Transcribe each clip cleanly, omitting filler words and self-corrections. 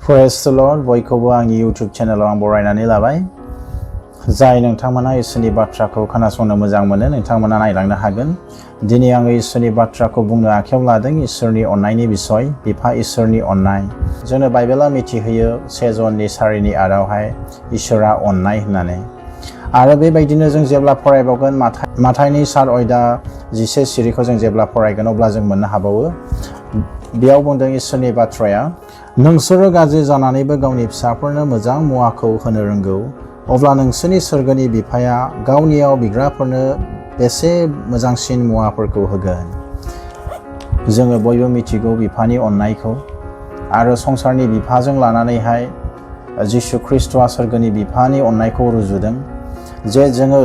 Praise the Lord बयखौबो आंनि YouTube चेनेलाव आं बरायनानै लाबाय जाय नोंथांमोना इसोरनि बाथ्राखौ खोनासंनो मोजां मोनो नोंथांमोना नायलांनो हागोन दिनै आङो इसोरनि बाथ्राखौ बुंनो आखायाव लादों इसोरनि अननायनि बिसय बिफा इसोरनि अननाय जोंनो बाइबेला मिथिहोयो 1 जननि 4नि आरावहाय इसोरा अननाय होननानै आरो बेबायदिनो जों जेब्ला फरायबावगोन माथाइनि 4 अयदा 11 सिरिखौ जों जेब्ला फरायगोन अब्ला जों मोननो हाबावो बेयाव बुंदों इसोरनि बाथ्राया नोंसोरो गाज्रि जानानैबो गावनि फिसाफोरनो मोजां मुवाखौ होनो रोंगौ अब्ला नोंसोरनि सोरगोनि बिफाया गावनियाव बिग्राफोरनो बेसे मोजांसिन मुवाफोरखौ होगोन जोङो बयबो मिथिगौ बिफानि अननायखौ आरो संसारनि बिफाजों लानानैहाय जिसु ख्रीष्टआ सोरगोनि बिफानि अननायखौ रुजुदों जे जोङो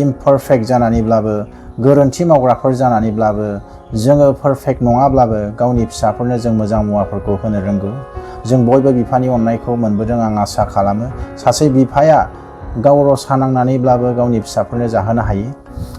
इमपारफेक्ट जानानैब्लाबो गोरोन्थि मावग्राफोर जानानैब्लाबो जोङो पारफेक्ट नङाब्लाबो गावनि फिसाफोरनो जों मोजां मुवाफोरखौ होनो रोंगौ जों बयबो बिफानि अननायखौ मोनबोदों आं आसा खालामो सासे बिफाया गाव रसा नांनानैब्लाबो गावनि फिसाफोरनो जाहोनो हायो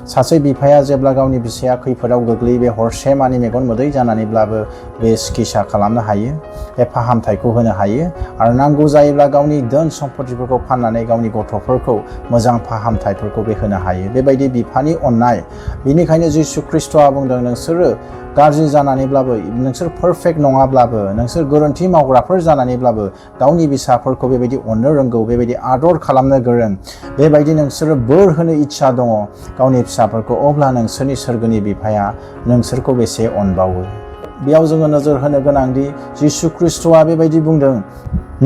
सासे बिफाया जेब्ला गावनि फिसाया खैफोदाव गोग्लैयो बे हरसे मानि मेगन मोदै जानानैब्लाबो बे सिकित्सा खालामनो हायो बे फाहामथायखौ होनो हायो आरो नांगौ जायोब्ला गावनि धोन सम्पतिफोरखौ फाननानै गावनि गथ'फोरखौ मोजां फाहामथायफोरखौ बे होनो हायो बेबायदि बिफानि अननाय बेनिखायनो जिसु ख्रीष्टआ बुंदों नोंसोरो गाज्रि जानानैब्लाबो नोंसोर पारफेक्ट नङाब्लाबो नोंसोर गोरोन्थि मावग्राफोर जानानैब्लाबो गावनि फिसाफोरखौ बेबायदि अननो रोंगौ बेबायदि आदर खालामनो गोरों बेबायदि नोंसोरो बोर होनो इच्छा दङ गावनि फिसाफोरखौ अब्ला नोंसोरनि सोरगोनि बिफाया नोंसोरखौ बेसे अनबावो बेयाव जोङो नोजोर होनो गोनांदि जिसु ख्रीष्टआ बेबायदि बुंदों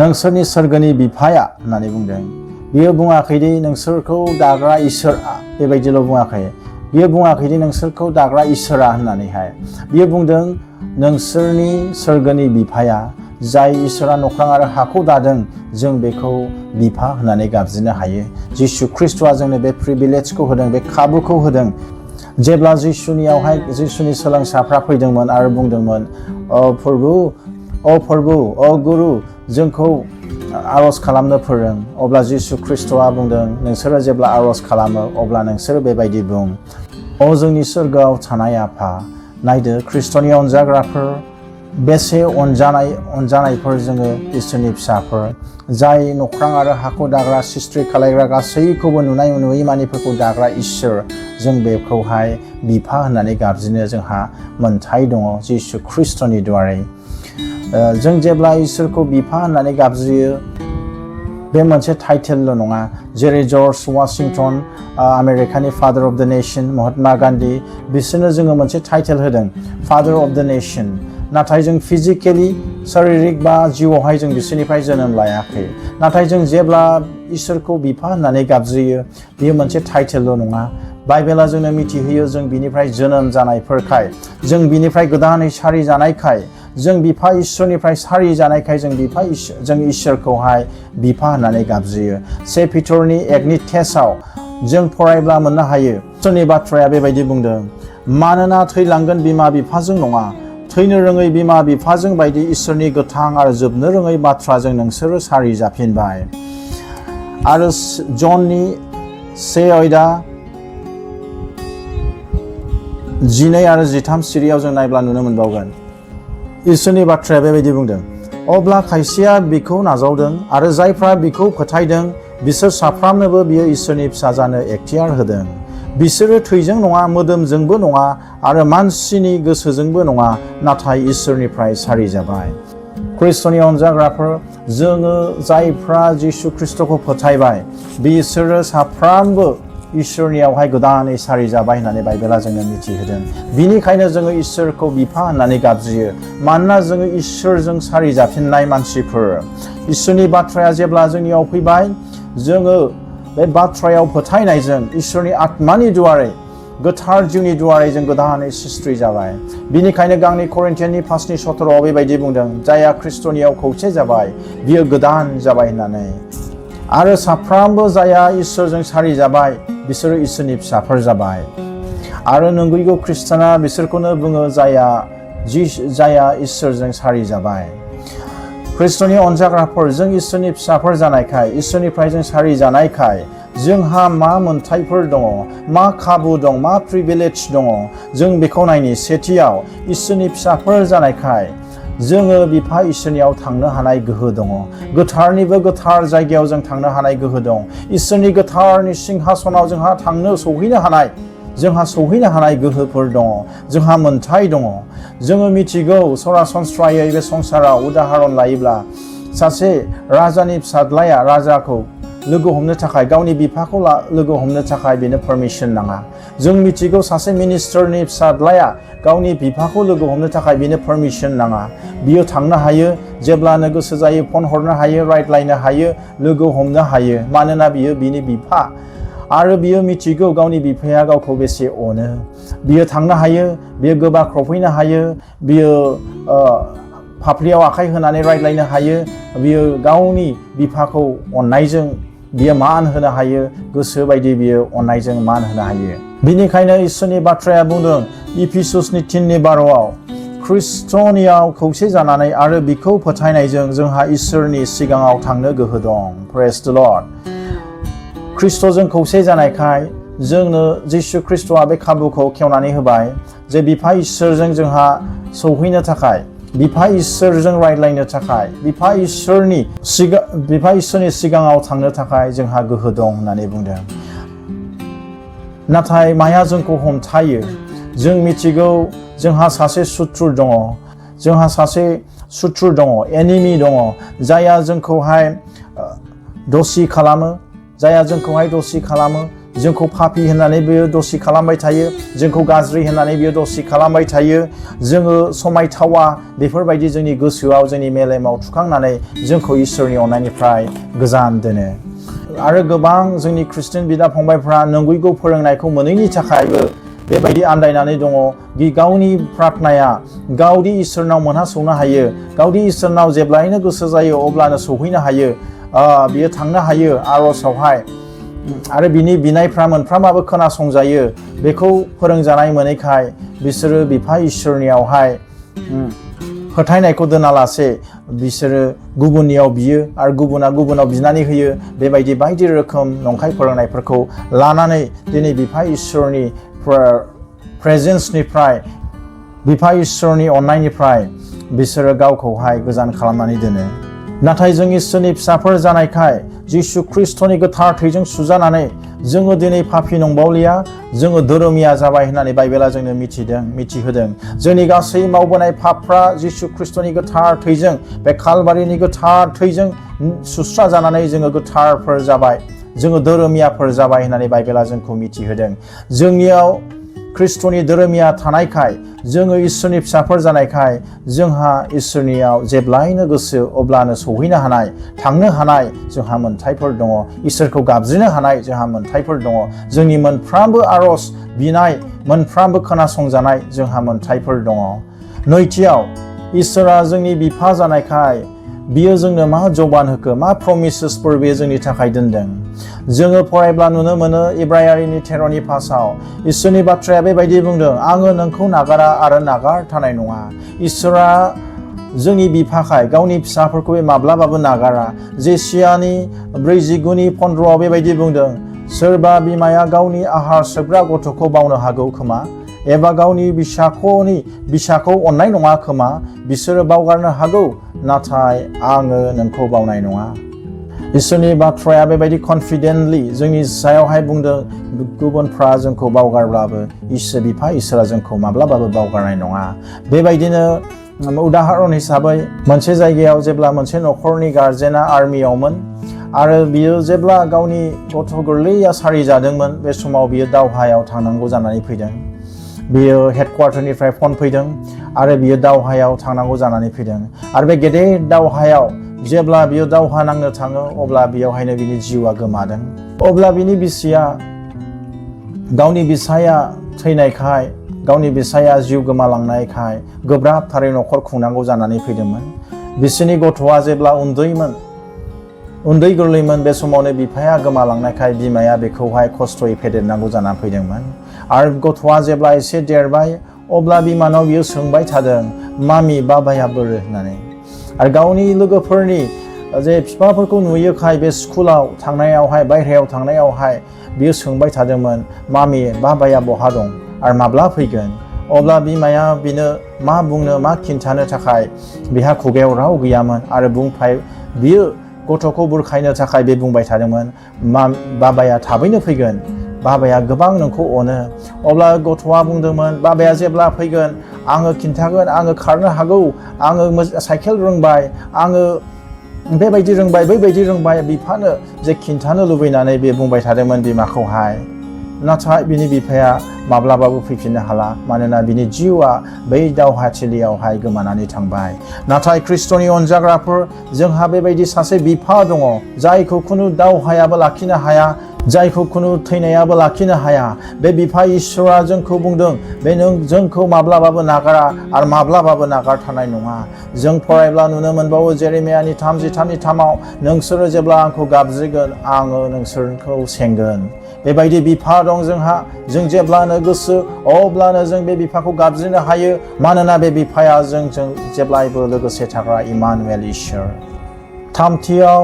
नोंसोरनि सोरगोनि बिफाया होननानै बुंदों बियो बुङाखैदि नोंसोरखौ दाग्रा इसोरआ बेबायदिल' बुङाखै बियो बुङाखैदि नोंसोरखौ दाग्रा इसोरा होननानैहाय बियो बुंदों नोंसोरनि सोरगोनि बिफाया जाय इसोरा नख्रां आरो हाखौ दादों जों बेखौ बिफा होननानै गाबज्रिनो हायो जिसु ख्रीष्टआ जोंनो बे प्रिभिलेजखौ होदों बे खाबुखौ होदों जेब्ला जिसुनि सोलोंसाफ्रा फैदोंमोन आरो बुंदोंमोन प्रभु गुरु जोंखौ आरज खालामनो फोरों अब्ला जिसु ख्रीष्टआ बुंदों नोंसोरो जेब्ला आरज खालामो अब्ला नोंसोरो बेबायदि बुं जोंनि सोरगोआव थानाय आफा नायदो ख्रीष्टनि अनजाग्राफोर बेसे अनजानायफोर जोङो इसोरनि फिसाफोर जाय नख्रां आरो हाखौ दाग्रा सिस्ट्रि खालायग्रा गासैखौबो नुनाय नुयै मानिफोरखौ दाग्रा इसोर जों बेखौहाय बिफा होननानै गाबज्रिनो जोंहा मोन्थाय दङ जिसु ख्रीष्टनि द्वारै जों जेब्ला इसोरखौ बिफा होननानै गाबज्रियो बे मोनसे टाइटेलल' नङा जेरै जर्ज वाशिंटन आमेरिकानि फादार अफ द नेशन महात्मा गान्धी बिसोरनो जोङो मोनसे टाइटेल होदों फादार अफ द नेशन नाथाय जों फिजिकेलि शारीरिक बा जिउआवहाय जों बिसोरनिफ्राय जोनोम लायाखै नाथाय जों जेब्ला इसोरखौ बिफा होननानै गाबज्रियो बेयो मोनसे टाइटेलल' नङा बाइबेला जोंनो मिथिहोयो जों बिनिफ्राय जोनोम जानायफोरखाय जों बिनिफ्राय गोदानै सारि जानायखाय जों बिफा इसोरनिफ्राय सारि जानायखाय जों इसोरखौहाय बिफा होननानै गाबज्रियो 1 पिटरनि 1नि टेक्स्टआव जों फरायब्ला मोननो हायो इसोरनि बाथ्राया बेबायदि बुंदों मानोना थैलांगोन बिमा बिफाजों नङा थैनो रोङै बिमा बिफाजों बायदि इसोरनि गोथां आरो जोबनो रोङै बाथ्राजों नोंसोरो सारि जाफिनबाय आरो जननि 1 अयदा 12 आरो 13 सिरियाव जों नायब्ला नुनो मोनबावगोन इसोरनि बाथ्राया बेबायदि बुंदों अब्ला खायसेया बिखौ नाजावदों आरो जायफ्रा बिखौ फोथायदों बिसोर साफ्रामनोबो बियो इसोरनि फिसा जानो एखतियार होदों बिसोरो थैजों नङा मोदोमजोंबो नङा आरो मानसिनि गोसोजोंबो नङा नाथाय इसोरनिफ्राय सारि जाबाय ख्रीष्टनि अनजाग्राफोर जोङो जायफ्रा जिसु ख्रीष्टखौ फोथायबाय बिसोरो साफ्रामबो इसोरनियावहाय गोदानै सारि जाबाय होननानै बाइबेला जोंनो मिथिहोदों बिनिखायनो जोङो इसोरखौ बिफा होननानै गाबज्रियो मानोना जोङो इसोरजों सारि जाफिननाय मानसिफोर इसोरनि बाथ्राया जेब्ला जोंनियाव फैबाय जोङो बे बाथ्रायाव फोथायनायजों इसोरनि आत्मानि दुवारै गोथार जिउनि दुवारै जों गोदानै सृष्टि जाबाय बिनिखायनो गांनि करिन्थियाननि 5नि 17आव बेबायदि बुंदों जायहा ख्रीष्टनियाव खौसे जाबाय बियो गोदान जाबाय होननानै आरो साफ्रामबो जायहा इसोरजों सारि जाबाय बिसोरो इसोरनि फिसाफोर जाबाय आरो नंगैगौ ख्रिस्टाना बिसोरखौनो बुङो जायहा इसोरजों सारि जाबाय ख्रीष्टनि अनजाग्राफोर जों इसोरनि फिसाफोर जानायखाय इसोरनिफ्राय जों सारि जानायखाय जोंहा मा मोन्थायफोर दङ मा खाबु दं मा प्रिभिलेज दङ जों बेखौ नायनि सेथियाव इसोरनि फिसाफोर जानायखाय जोङो बिफा इसोरनियाव थांनो हानाय गोहो दङ। गोथारनिबो गोथार जायगायाव जों थांनो हानाय गोहो दं। इसोरनि गोथारनि सिंहासनाव जोंहा सौहैनो हानाय गोहोफोर दङ। जोंहा मोन्थाय दङ। जोङो मिथिगौ सरासनस्रायै बे संसाराव उदाहरन लायोब्ला सासे राजानि फिसाज्लाया राजाखौ लोगो हमनो थाखाय गावनि बिफाखौ लोगो हमनो थाखाय बेनो पारमिसन नाङा। जों मिथिगौ सासे मिनिस्टारनि फिसाज्लाया गावनि बिफाखौ लोगो हमनो थाखाय बेनो पारमिसन नाङा। बियो थांनो हायो, जेब्लानो गोसो जायो फन हरनो हायो, रायज्लायनो हायो, लोगो हमनो हायो, मानोना बियो बिनि बिफा। आरो बियो मिथिगौ गावनि बिफाया गावखौ बेसे अनो। बियो थांनो हायो, बियो गोबाख्रबहैनो हायो, बियो फाफ्लियाव आखाइ होनानै रायज्लायनो हायो, बियो गावनि बिफाखौ अननायजों बियो मान होनो हायो, गोसो बायदि बियो अननायजों मान होनो हायो। बिनिखायनो इसोरनि बाथ्राया बुंदों इफिसुसनि 3:12 ख्रिस्ट'नियाव खौसे जानानै आरो बिखौ फोथायनायजों जोंहा इसोरनि सिगाङाव थांनो गोहो दं। प्रेज द लर्ड। ख्रिस्ट'जों खौसे जानायखाय जोंनो जिसु ख्रिस्ट'आ बे खाबुखौ खेवनानै होबाय जे बिफा इसोरजों जोंहा सौहैनो थाखाय, बिफा इसोरजों रायज्लायनो थाखाय, बिफा इसोरनि सिगाङाव थांनो थाखाय जोंहा गोहो दं होननानै बुंदों। नाथाय माया जोंखौ हमथायो? जों मिथिगौ जोंहा सासे सुथुर दङ। जोंहा सासे सुथुर दङ, एनिमि दङ, जायहा जोंखौहाय दसि खालामो, जोंखौ पापि होननानै बियो दसि खालामबाय थायो, जोंखौ गाज्रि होननानै बियो दसि खालामबाय थायो, जोङो समायथावा बेफोरबायदि जोंनि गोसोआव, जोंनि मेलेमाव थुखांनानै जोंखौ इसोरनि अननायनिफ्राय गोजान दोनो। आरो गोबां जोंनि ख्रिस्टियान बिदा फंबायफ्रा नंगैखौ फोरोंनायखौ मोनैनि थाखायबो बेबायदि आन्दायनानै दङ। गावनि प्रार्थनाया गावदि इसोरनाव मोनहासौनो हायो, गावदि इसोरनाव जेब्लायनो गोसो जायो अब्लानो सौहैनो हायो, बियो थांनो हायो आर'जआवहाय, आरो बिनि बिनायफ्रा मोनफ्रामाबो खोनासंजायो, बेखौ फोरोंजानाय मोनैखाय बिसोरो बिफा इसोरनियावहाय फोथायनायखौ दोनालासे बिसोरो गुबुननियाव बियो आरो गुबुना गुबुनाव बिनानै होयो। बेबायदि बायदि रोखोम नंखाय फोरोंनायफोरखौ लानानै दिनै बिफा इसोरनि प्रेजेन्सनिफ्राय, बिफा इसोरनि अननायनिफ्राय बिसोरो गावखौहाय गोजान खालामनानै दोनो। नाथाय जों इसोरनि फिसाफोर जानायखाय जिसु ख्रिस्ट'नि गोथार थैजों सुजानानै जोङो दिनै पापि नंबावलिया, जोङो धोरोमिया जाबाय होननानै बाइबेला जोंनो मिथिहोदों। जोंनि गासै मावबोनाय पापफ्रा जिसु ख्रिस्ट'नि गोथार थैजों, बे कालबारिनि गोथार थैजों सुस्रा जानानै जोङो गोथारफोर जाबाय, जोङो धोरोमियाफोर जाबाय होननानै बाइबेला जोंखौ मिथिहोदों। जोंनियाव ख्रिस्ट'नि धोरोमिया थानायखाय, जोङो इसोरनि फिसाफोर जानायखाय जोंहा इसोरनियाव जेब्लायनो गोसो अब्लानो सौहैनो हानाय, थांनो हानाय जोंहा मोन्थायफोर दङ। इसोरखौ गाबज्रिनो हानाय जोंहा मोन्थायफोर दङ। जोंनि मोनफ्रोमबो आर'ज बिनाय, मोनफ्रोमबो खोनासंजानाय जोंहा मोन्थायफोर दङ। नैथियाव, इसोरा जोंनि बिफा जानायखाय बियो जोंनो मा जबान होखो, मा प्रमिसेसफोर बियो जोंनि थाखाय दोनदों। जोङो फरायब्ला नुनो मोनो इब्रायारिनि 13:5 इसोरनि बाथ्राया बेबायदि बुंदों, आङो नोंखौ नागारा आरो नागारथानाय नङा। इसोरा जोंनि बिफाखाय गावनि फिसाफोरखौ माब्लाबाबो नागारा। जेसियानि 49:15 बेबायदि बुंदों, सोरबा बिमाया गावनि आहार सोबग्रा गथ'खौ बावनो हागौ खोमा, एबा गावनि बिसाखौ अननाय नङा खोमा, बिसोरो बावगारनो हागौ, नाथाय आङो नोंखौ बावनाय नङा। इसोरनि बाथ्राया बेबायदि कनफिडेन्टलि जोंनि सायावहाय बुंदों, गुबुनफ्रा जोंखौ बावगारब्लाबो बिफा इसोरा जोंखौ माब्लाबाबो बावगारनाय नङा। बेबायदिनो उदाहरन हिसाबै मोनसे जायगायाव जेब्ला मोनसे न'खरनि गार्जेना आर्मियावमोन आरो बियो जेब्ला गावनि गथ' गोरलैया सारि जादोंमोन, बे समाव बियो दावहायाव थांनांगौ जानानै फैदों। बियो हेडक्वार्टारनिफ्राय फन फैदों आरो बियो दावहायाव थांनांगौ जानानै फैदों। आरो बे गेदेर दावहायाव जेब्ला बियो दावहा नांनो थाङो अब्ला बेयावहायनो बिनि जिउआ गोमादों। अब्ला बिनि गावनि बिसाया थैनायखाय, गावनि बिसाया जिउ गोमालांनायखाय गोब्राबथारै न'खर खुंनांगौ जानानै फैदोंमोन। बिसोरनि गथ'आ जेब्ला उन्दै गोरलैमोन, बे समावनो बिफाया गोमालांनायखाय बिमाया बेखौहाय खस्थ'यै फेदेरनांगौ जानानै फैदोंमोन। आरो गथ'आ जेब्ला एसे देरबाय अब्ला बिमानाव बियो सोंबाय थादों, मामि बाबाया बोरो होननानै। आरो गावनि लोगोफोरनि जे बिफाफोरखौ नुयोखाय बे स्कुलाव थांनायावहाय, बायह्रायाव थांनायावहाय बियो सोंबाय थादोंमोन, मामि बाबाया बहा दं आरो माब्ला फैगोन। अब्ला बिमाया बिनो मा बुंनो मा खिन्थानो थाखाय बिहा खुगायाव राव गैयामोन आरो बियो गथ'खौ बुरखायनो थाखाय बे बुंबाय थादोंमोन बाबाया थाबैनो फैगोन, बाबाया गोबां नोंखौ अनो। अब्ला गथ'आ बुंदोंमोन बाबाया जेब्ला फैगोन आङो खिन्थागोन, आङो खारनो हागौ, आङो साइकेल रोंबाय, आङो बेबायदि रोंबाय बैबायदि रोंबाय बिफानो जे खिन्थानो लुबैनानै बे बुंबाय थादोंमोन बिमाखौहाय। नाथाय बिनि बिफाया माब्लाबाबो फैफिननो हाला, मानोना बिनि जिउआ बै दावहाथिलियावहाय गोमानानै थांबाय। नाथाय ख्रिस्ट'नि अनजाग्राफोर, जोंहा बेबायदि सासे बिफा दङ जायखौ खुनु दावहायाबो लाखिनो हाया, जायखौ खुनु थैनायाबो लाखिनो हाया। बे बिफा इसोरा जोंखौ बुंदों बे नों जोंखौ माब्लाबाबो नागारा आरो माब्लाबाबो नागारथारनाय नङा। जों फरायब्ला नुनो मोनबावो जेरेमियानि 33:3 नोंसोरो जेब्ला आंखौ गाबज्रिगोन आङो नोंसोरखौ सेंगोन। बेबायदि बिफा दं जोंहा। जों जेब्लानो गोसो अब्लानो जों बे बिफाखौ गाबज्रिनो हायो, मानोना बे बिफाया जोंजों जेब्लायबो लोगोसे थाग्रा इमानुएल इसोर। थामथियाव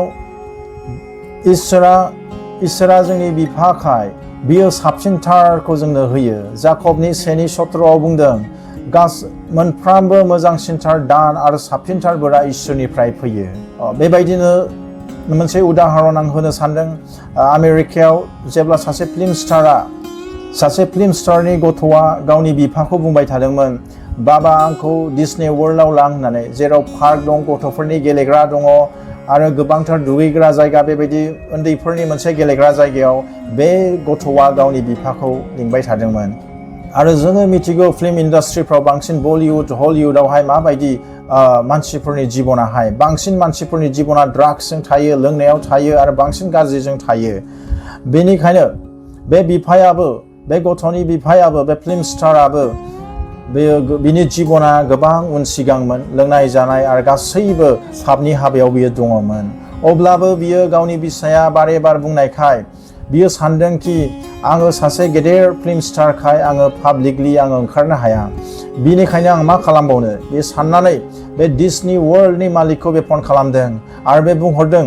इसोरा जोंनि बिफाखाय बियो साबसिनथारखौ जोंनो होयो। जाकबनि 1:17 बुंदों मोनफ्रामबो मोजांसिनथार दान आरो साबसिनथार बोरा इसोरनिफ्राय फैयो। बेबायदिनो मोनसे उदाहरन आं होनो सानदों। आमेरिकायाव जेब्ला सासे फिल्म स्टारनि गथ'आ गावनि बिफाखौ बुंबाय थादोंमोन बाबा आंखौ डिस्नी वर्ल्डआव लां होननानै, जेराव पार्क दं, गथ'फोरनि गेलेग्रा दङ आरो गोबांथार दुगैग्रा जायगा, बेबायदि उन्दैफोरनि मोनसे गेलेग्रा जायगायाव बे गथ'आ गावनि बिफाखौ लिंबाय थादोंमोन। आरो जोङो मिथिगौ फिल्म इन्डास्ट्रिफ्राव बांसिन बलिउड हलिउडआवहाय माबायदि मानसिफोरनि जिबनाहाय बांसिन मानसिफोरनि जिबना ड्राग्सजों थायो, लोंनायाव थायो आरो बांसिन गाज्रिजों थायो। बेनिखायनो बे बिफायाबो, बे गथ'नि बिफायाबो, बे फिल्म स्टाराबो बिनि जिबना गोबां उन सिगांमोन, लोंनाय जानाय आरो गासैबो पापनि हाबायाव बियो दङमोन। अब्लाबो बियो गावनि बिसाया बारे बार बुंनायखाय बियो सानदोंखि आङो सासे गेदेर फिल्म स्टारखाय आङो पाब्लिकलि आङो ओंखारनो हाया, बिनिखायनो आं मा खालामबावनो बे साननानै बे डिस्नी वर्ल्डनि मालिकखौ बे फन खालामदों आरो बे बुंहरदों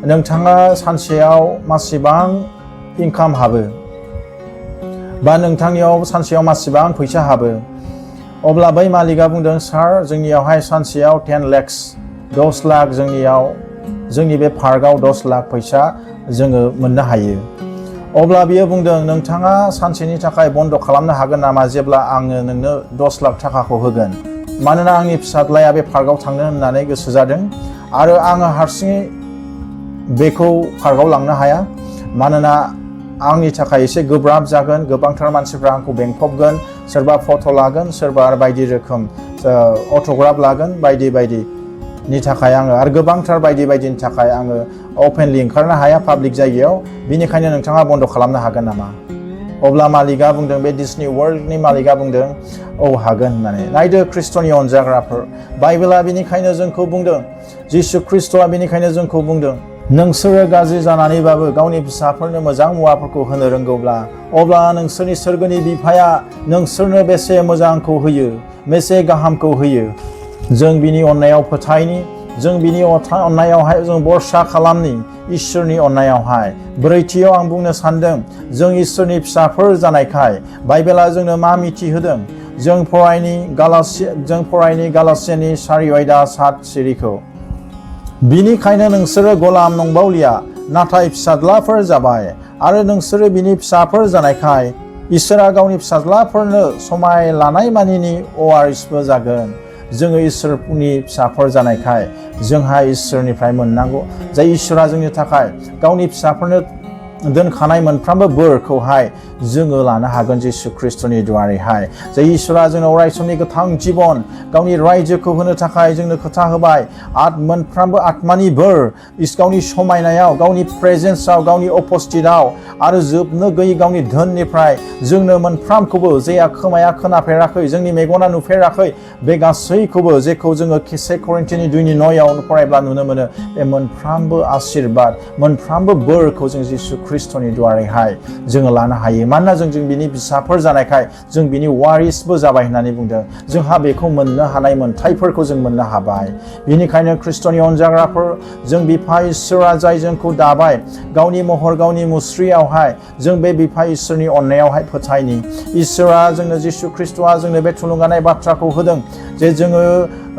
नोंथाङा सानसेयाव मासिबां इनकाम हाबो बा नोंथांनियाव सानसेयाव मासिबां फैसा हाबो। अब्ला बै मालिकआ बुंदों सार जोंनियावहाय सानसेयाव 10 लाख 10 लाख जोंनि बे पार्कआव 10 लाख फैसा जोङो मोननो हायो। अब्ला बियो बुंदों नोंथाङा सानसेनि थाखाय बन्द खालामनो हागोन नामा जेब्ला आङो नोंनो 10 लाख थाखाखौ होगोन, मानोना आंनि फिसाज्लाया बे पार्कआव थांनो होननानै गोसो जादों आरो आङो हारसिङै बेखौ पार्कआव लांनो हाया, मानोना आंनि थाखाय एसे गोब्राब जागोन, गोबांथार मानसिफ्रा आंखौ बेंफबगोन, सोरबा फट' लागोन, सोरबा बायदि रोखोम अट'ग्राफ लागोन, बायदिनि थाखाय आङो आरो गोबांथार बायदिनि थाखाय आङो अपेनलि ओंखारनो हाया पाब्लिक जायगायाव, बिनिखायनो नोंथाङा बन्द खालामनो हागोन नामा? अब्ला मालिकआ बुंदों, बे डिस्नी वर्ल्डनि मालिकआ बुंदों औ हागोन होननानै। नायदो ख्रिस्ट'नि अनजाग्राफोर, बाइबेला बेनिखायनो जोंखौ बुंदों, जिसु ख्रिस्ट'आ बेनिखायनो जोंखौ बुंदों नोंसोरो गाज्रि जानानैबाबो गावनि फिसाफोरनो मोजां मुवाफोरखौ होनो रोंगौब्ला अब्ला नोंसोरनि सोरगोनि बिफाया नोंसोरनो बेसे मोजांखौ होयो, बेसे गाहामखौ होयो। जों बिनि अननायाव फोथायनि, जों बिनि अननायावहाय जों भरसा खालामनि, इसोरनि अननायावहाय। ब्रैथियाव आं बुंनो सानदों जों इसोरनि फिसाफोर जानायखाय बाइबेला जोंनो मा मिथिहोदों। जों फरायनि गालास्यानि 4:7 बिनिखायनो नोंसोरो गलाम नंबावलिया नाथाय फिसाज्लाफोर जाबाय आरो नोंसोरो बिनि फिसाफोर जानायखाय इसोरा गावनि फिसाज्लाफोरनो समाय लानाय मानिनि अवारिसबो जागोन। जोङो इसोरनि फिसाफोर जानायखाय जोंहा इसोरनिफ्राय मोननांगौ, जाय इसोरा जोंनि थाखाय गावनि फिसाफोरनो दोनखानाय मोनफ्रोमबो बोरखौहाय जोङो लानो हागोन जिसु ख्रिस्ट'नि दुवारैहाय। जाय इसोरा जोंनो अरायसमनि गोथां जिबन गावनि रायजोखौ होनो थाखाय जोंनो खोथा होबाय, मोनफ्रोमबो आत्मानि बोर गावनि समायनायाव, गावनि प्रेजेन्सआव, गावनि उपस्थितआव आरो जोबनो गैयै गावनि धोननिफ्राय जोंनो मोनफ्रामखौबो जेया खोमाया खोनाफेराखै, जोंनि मेगना नुफेराखै, बे गासैखौबो जेखौ जोङो 2 करिन्थियानि 2:9 फरायब्ला नुनो मोनो, बे मोनफ्रोमबो आशीर्बाद, मोनफ्रोमबो बोरखौ जों जिसु ख्रिस्ट'नि दुआरैहाय जोङो लानो हायो मानोना जों बिनि फिसाफोर जानायखाय जों बिनि वारिसबो जाबाय होननानै बुंदों जोंहा बेखौ मोननो हानाय मोनथायफोरखौ जों मोननो हाबाय बेनिखायनो ख्रिस्ट'नि अनजाग्राफोर जों बिफा इसोरा जाय जोंखौ दाबाय गावनि महर गावनि मुस्रियावहाय जों बे बिफा इसोरनि अननायावहाय फोथायनि इसोरा जोंनो जिसु ख्रिस्ट'आ जोंनो बे थुलुंगानाय बाथ्राखौ होदों जे जोङो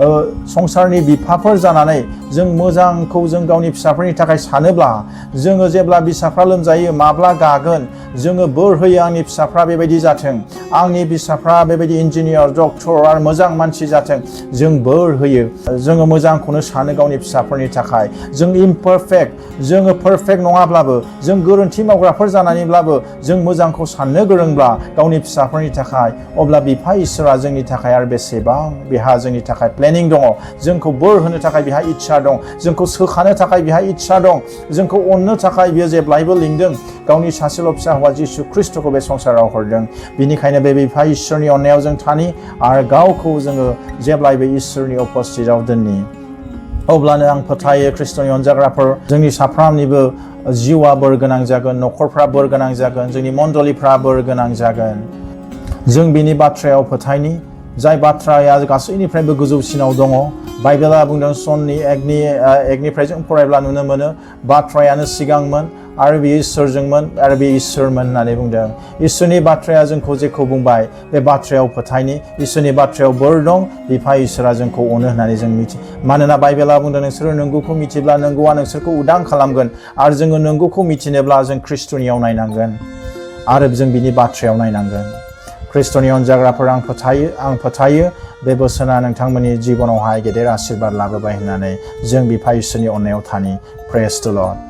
संसारनि बिफाफोर जानानै जों मोजांखौ जों गावनि फिसाफोरनि थाखाय सानोब्ला जोङो जेब्ला फिसाफ्रा लोमजायो माब्ला गागोन जोङो बोर होयो आंनि फिसाफ्रा बेबायदि जाथों आंनि फिसाफ्रा बेबायदि इन्जिनियार डक्टर आरो मोजां मानसि जाथों जों बोर होयो जोङो मोजांखौनो सानो गावनि फिसाफोरनि थाखाय जों इमपारफेक्ट जोङो पारफेक्ट नङाब्लाबो जों गोरोन्थि मावग्राफोर जानानैब्लाबो जों मोजांखौ साननो गोरोंब्ला गावनि फिसाफोरनि थाखाय अब्ला बिफा इसोरा जोंनि थाखाय आरो बेसेबां बिहा जोंनि थाखाय प्लेनिं दङ जोंखौ बोर होनो थाखाय बिहा इच्छा दं जोंखौ सोखानो थाखाय बिहा इच्छा दं जोंखौ अननो थाखाय बियो जेब्लायबो लिंदों गावनि सासेल' फिसा हौवा जिसु ख्रिस्ट'खौ बे संसाराव हरदों बेनिखायनो बे बिफा इसोरनि अननायाव जों थानि आरो गावखौ जोङो जेब्लायबो इसोरनि उपस्थितियाव दोननि अब्लानो आं फोथायो ख्रिस्ट'नि अनजाग्राफोर जोंनि साफ्रोमनिबो जिउआ बोर गोनां जागोन न'खरफ्रा बोर गोनां जागोन जोंनि मण्डलीफ्रा बोर गोनां जागोन जों बिनि बाथ्रायाव फोथायनि जाय बाथ्राया गासैनिफ्रायबो गोजौसिनाव दङ बाइबेला बुंदों सननि एकनिफ्राय जों फरायब्ला नुनो मोनो बाथ्रायानो सिगांमोन आरो बेयो इसोरजोंमोन आरो बे इसोरमोन होननानै बुंदों इसोरनि बाथ्राया जोंखौ जेखौ बुंबाय बे बाथ्रायाव फोथायनि इसोरनि बाथ्रायाव बोर दं बिफा इसोरा जोंखौ अनो होननानै जों मिथियो मानोना बाइबेला बुंदों नोंसोरो नंगौखौ मिथिब्ला नंगौआ नोंसोरखौ उदां खालामगोन आरो जोङो नंगौखौ मिथिनोब्ला जों ख्रिस्ट'नियाव नायनांगोन आरो जों बिनि बाथ्रायाव नायनांगोन ख्रिस्ट'नि अनजाग्राफोर आं फोथायो बे बोसोना नोंथांमोननि जिबनावहाय गेदेर आशीर्बाद लाबोबाय होननानै जों बिफा इसोरनि अननायाव थानि प्रेज द लर्ड